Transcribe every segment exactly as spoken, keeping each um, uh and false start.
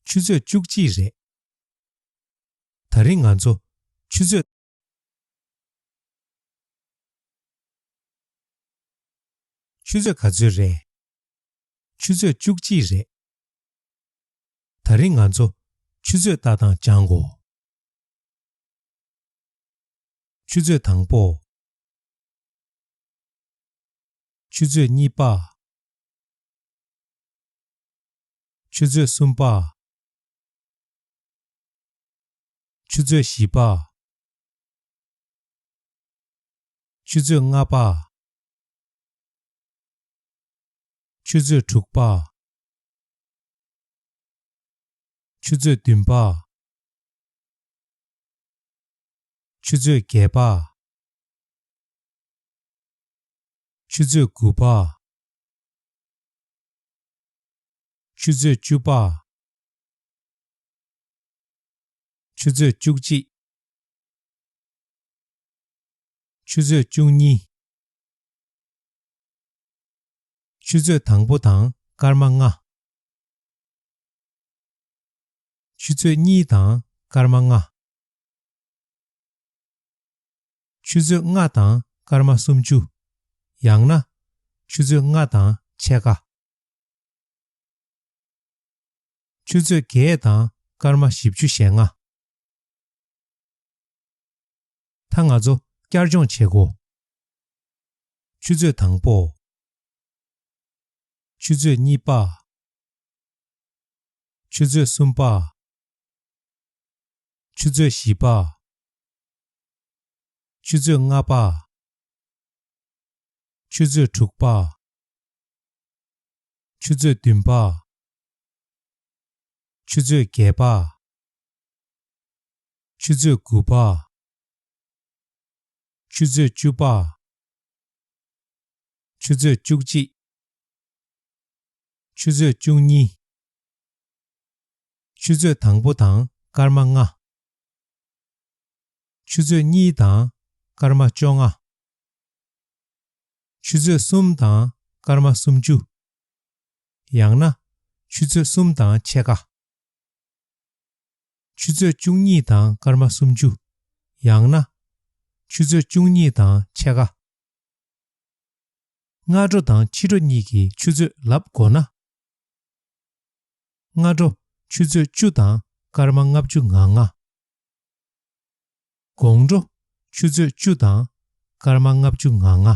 ཆུ་ཚོད་བཅུ་གཅིག་རེད། ད་རིང་ང་ཚོ་ཆུ་ཚོད། ཆུ་ཚོད་ག་ཚོད་རེད། ཆུ་ཚོད་བཅུ་གཅིག་རེད། ད་རིང་ང་ཚོ་ཆུ་ཚོད་ལྟ་སྟངས་སྦྱང་དགོས། ཆུ་ཚོད་དང་པོ། ཆུ་ཚོད་གཉིས་པ། ཆུ་ཚོད་གསུམ་པ། ཆུ་ཚོད་བཞི་པ། ཆུ་ཚོད་ལྔ་པ། ཆུ་ཚོད་དྲུག་པ། ཆུ་ཚོད་བདུན་པ། ཆུ་ཚོད་བརྒྱད་པ། ཆུ་ཚོད་དགུ་པ། ཆུ་ཚོད་བཅུ་པ། ཆུ་ཚོད་བཅུ་གཅིག། ཆུ་ཚོད་བཅུ་གཉིས། ཆུ་ཚོད་དང་པོ་དང་སྐར་མ་ལྔ། ཆུ་ཚོད་གཉིས་དང་སྐར་མ་ལྔ། ཆུ་ཚོད་ལྔ་དང་སྐར་མ་སུམ་ཅུ། ཡང་ན་ཆུ་ཚོད་ལྔ་དང་ཕྱེད་ཀ། ཆུ་ཚོད་བརྒྱད་དང་སྐར་མ་བཞི་བཅུ་ཞེ་ལྔ། ད་ང་ཚོ་བསྐྱར་སྦྱོང་བྱེད་དགོས། ཆུ་ཚོད་དང་པོ། ཆུ་ཚོད་གཉིས་པ། ཆུ་ཚོད་གསུམ་པ། ཆུ་ཚོད་བཞི་པ། ཆུ་ཚོད་ལྔ་པ། ཆུ་ཚོད་དྲུག་པ། ཆུ་ཚོད་བདུན་པ། ཆུ་ཚོད་བརྒྱད་པ། ཆུ་ཚོད་དགུ་པ། ཆུ་ཚོད་བཅུ་པ། ཆུ་ཚོད་བཅུ་གཅིག། ཆུ་ཚོད་བཅུ་གཉིས། ཆུ་ཚོད་དང་པོ་དང་སྐར་མ་ལྔ། ཆུ་ཚོད་གཉིས་དང་སྐར་མ་བཅོ་ལྔ། ཆུ་ཚོད་གསུམ་དང་སྐར་མ་སུམ་ཅུ། ཡང་ན་ཆུ་ཚོད་གསུམ་དང་ཕྱེད་ཀ། ཆུ་ཚོད་བཅུ་གཉིས་དང་སྐར་མ་སུམ་ཅུ། ཡང་ན་ཆུ་ཚོད་བཅུ་གཉིས་དང་ཕྱེད་ཀ། སྔ་དྲོ་དང་ཕྱི་དྲོ་གཉིས་ཀྱི་ཆུ་ཚོད་ལབ་དགོས་ན། སྔ་དྲོ་ཆུ་ཚོད་བཅུ་དང་སྐར་མ་ལྔ་བཅུ་ང་ལྔ། དགོང་དྲོ་ཆུ་ཚོད་བཅུ་དང་སྐར་མ་ལྔ་བཅུ་ང་ལྔ།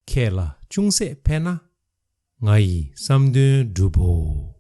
ཁྱེད་ལ་ཅུང་ཟད་ཕན་ན། ང་ཡི་བསམ་དོན་འགྲུབ་བོ།